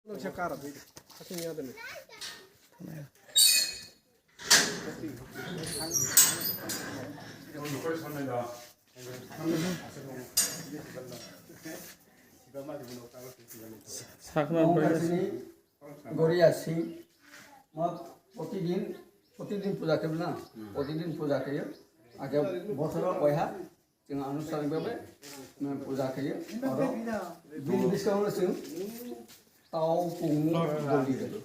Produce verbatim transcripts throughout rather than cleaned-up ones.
Sakno Goria Singh, mo protidin, protidin puja khe na, protidin puja khe, age bosoro koiha, chwng anushtanik bhabe, mm, puja khe, oro bini bwskango chwng tau pung boli rw.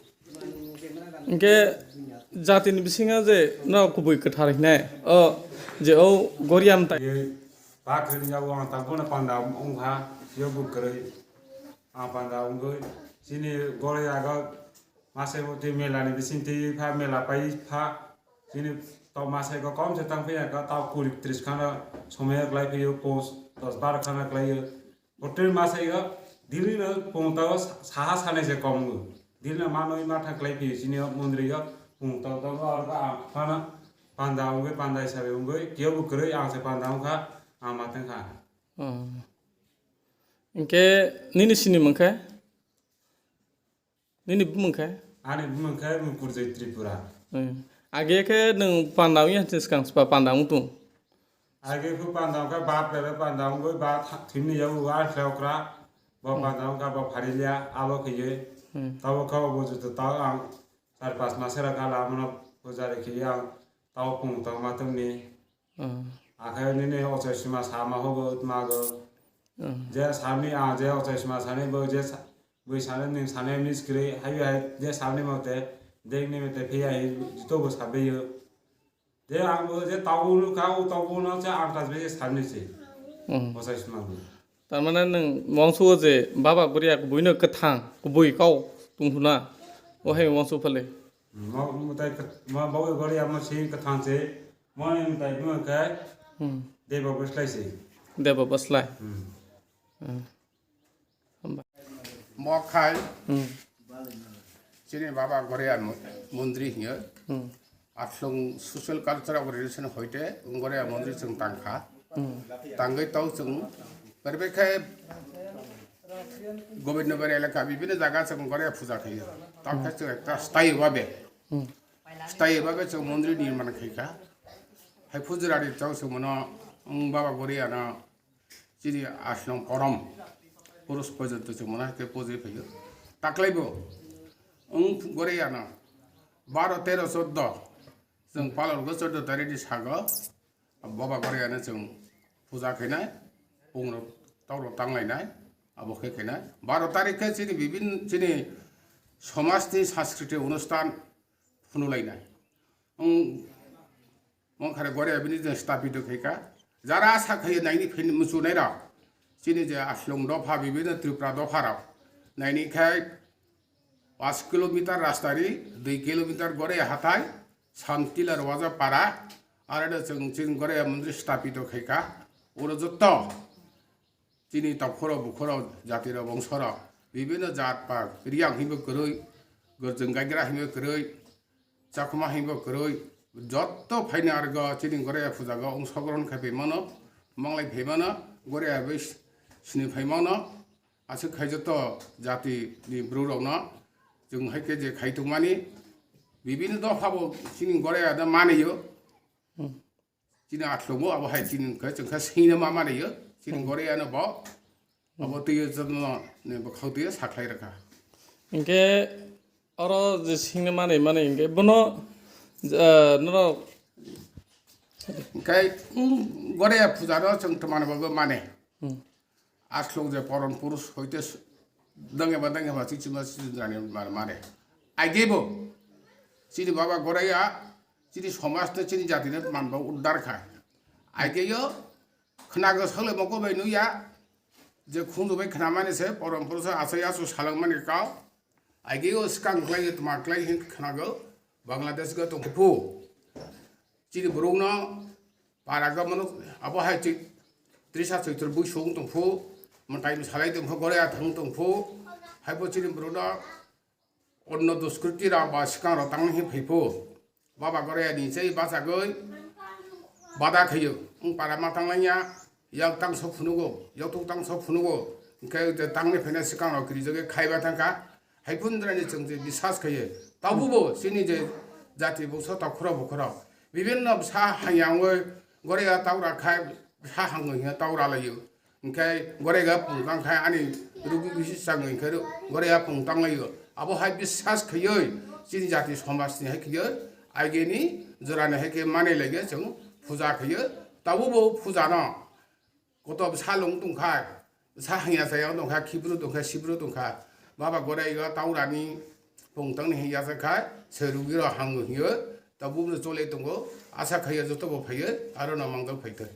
Hingke jatini bisingo je no kubui kwthar hinai, o je o Goria mwtai. Bakri ni yago ang tabuk no panda wngkha, yogo kwrwi. Ang panda wngwi chini Goria go masa twi mela ni bising twi pha, mela pai pha. Chini tok masa go kom se tang phiya kha, tok kuri tris khana somoi klai phiyo, pos dos bar khana klaiyo. Hotel masa go Delhi no pung tao saha sanai se kom go. Delhi no manoi ma thang klai phiyo chini mondri go pung tao tao aro ang phana panda wngwi panda hisabe wngwi kiyo bo kwrwi ang se panda wngkha, ang ma tang kha. Oh. Hingke nini sini mangkhe? Nini bumung khe? Ani bumung khe Mukurjoi Tripura. Hmm. Age khe nwng panda wngya hwnsi swkang spa panda wng tung? Age khe panda wngkha ba pere panda wngwi ba tha-, thimni yago wa khe okra. Bo Hmm. panda wngkha bo pharilia alo kheye. Hmm. Tabo khe bo juto tao ang char pas mas era kala amano pujari kheye ang tao pung tao ma tongni. Hmm. Akhe nini ochai sima sama hobo tmago. Hmm. Je sami a je ochai sima sani bo je sa-, bui sani ning sani miss kri hayu hai je sani mote deng ni mote phiya hi jito bo sabeyo. Je ang bo je tabu no ka o tabu no je ang tas be sani se. Hmm. Ochai sima bo. Tar mane nwng mongsugo je baba Goria kubuino kwthang, kubui kau tungthuna. O hai mongsu phale. Mo, mo tai kat-, mo bawi gori amo sing kathang se, mo ni tai buma kai, Hmm. Deba Baslai se. Deba Baslai. Hmm. Hmm. Hamba. Mo khai, Hmm. Chini baba Goria mo-, mondri hiyo. Hmm. Atlung social cultural organization hoite, Goria mondri chwng tangkha. Hmm. Tangwi tau chwng, perbe khai, Gobindo Bari elaka bibhinno jaga chwng Goria puja khaio. Tamo khe chwng ekta sthayi bhabe, Hmm. sthayi bhabe chwng mondri nirman khaikha. Hai pujari tong chwng mano, wng baba Goria no chini aslong korom purush porjonto chwng mano hai khe pujai phaio. Taklaibo wng Goria no baro tero choddo chwng palorgo choddo tarikni sago. Baba Goria no chwng puja khainai, pungrok tokrok tanglainai, abo khe khainai. Baro tarik khe chini bibin, chini somajni sanskriti onusthan phunulainai. Wng, wng khare Goria bini je stapito khaikha. Jara asa khaio naini phin muchunai rok. Chini je aslong dopha bibin Tripura dopha rok. Naini khai Pash kilometer rastari, dui kilometer Goria hathai, Santila Rowaja para, aro chwng chini Goria mondri stapito khaikha. Oro jotto chini tokhoro bukhoro jatiro bongsoro bibhinno jat pa Riyang hinbo kwrwi, Gorjwng Gaigra hinbo kwrwi, Chakma hinbo kwrwi, jotto phaina argo chini Goria pujago ongsogron khai phaimano, manglai phaimano, Goria bai sini phaimano. Aswk khai joto jati ni bwrwi rok no chwng hai khe je khai tongmani bibini dopha bo chini Goria no manayo. Hmm. Chini atlongo abo hai chini khe chwng khe singna ma manayo. Chini Hmm. Goria no bo abo twiyo joto ni bwkhao twiyo sakhlai rwkha. Hinkhe oro je singna mani mani hinkhe bono, eh, norok Hinkhe, mm, Goria puja no chwng twmani bagwi mane. Hmm. Aslong je poron purush hoite s-, dangeba dangeba chichima chichirani mane, mane. Aigebo, chini baba Goria, chini somaj tei chini jati no manba uddar kha. Aigeyo, khnago sole moko bai nuya, je khunju bai khnamani se, poron purush achai achu salangmani kau. Aigeyo swkang klai tma klai hin khnago, Bangladesh go tong phu. Chini borok no para gabmano abo hai chwi trisa chwitro bui song tong phu, mwtai mwsalai tong phu, Goria thang tong phu, hai bo chini borok no onno duskriti rok ba swkang rok tang hi phai phu. Baba Goria ni chai bachagwi bada khayo, wng para ma tang lanya, yak tang sok phunugo, yak tuk tang sok phunugo, hwnkhe je tang ni phaina swkang rok kiri jagwi khai ba thang kha. Haiphundra ni chwng je biswas khaye. Tabubo chini je jati bungso takhura bukhura. Bibinno bwsa hayangwi goraya taura khai bwsa hangwi hiya taura layo. Hinkhe goraya pungtang khai ani rugi gisi changwi hinkhe goraya pungtang layo. Abo hai biswas khayoi chini jati somaj ni hai khayoi aigeni jora ni hai khe manai laiya chwng puja khayo. Tabubo puja no Koto bwsa lung tongkha, bwsa hangya chaya tongkha, khibru tongkha, sibru tongkha. Baba goraiga taurani pungtangni hingya kha, se rugiro hango hiyo, tabukno chole tongo, asa khaiya joto bo phaiyo, aro no mangjak phaithai.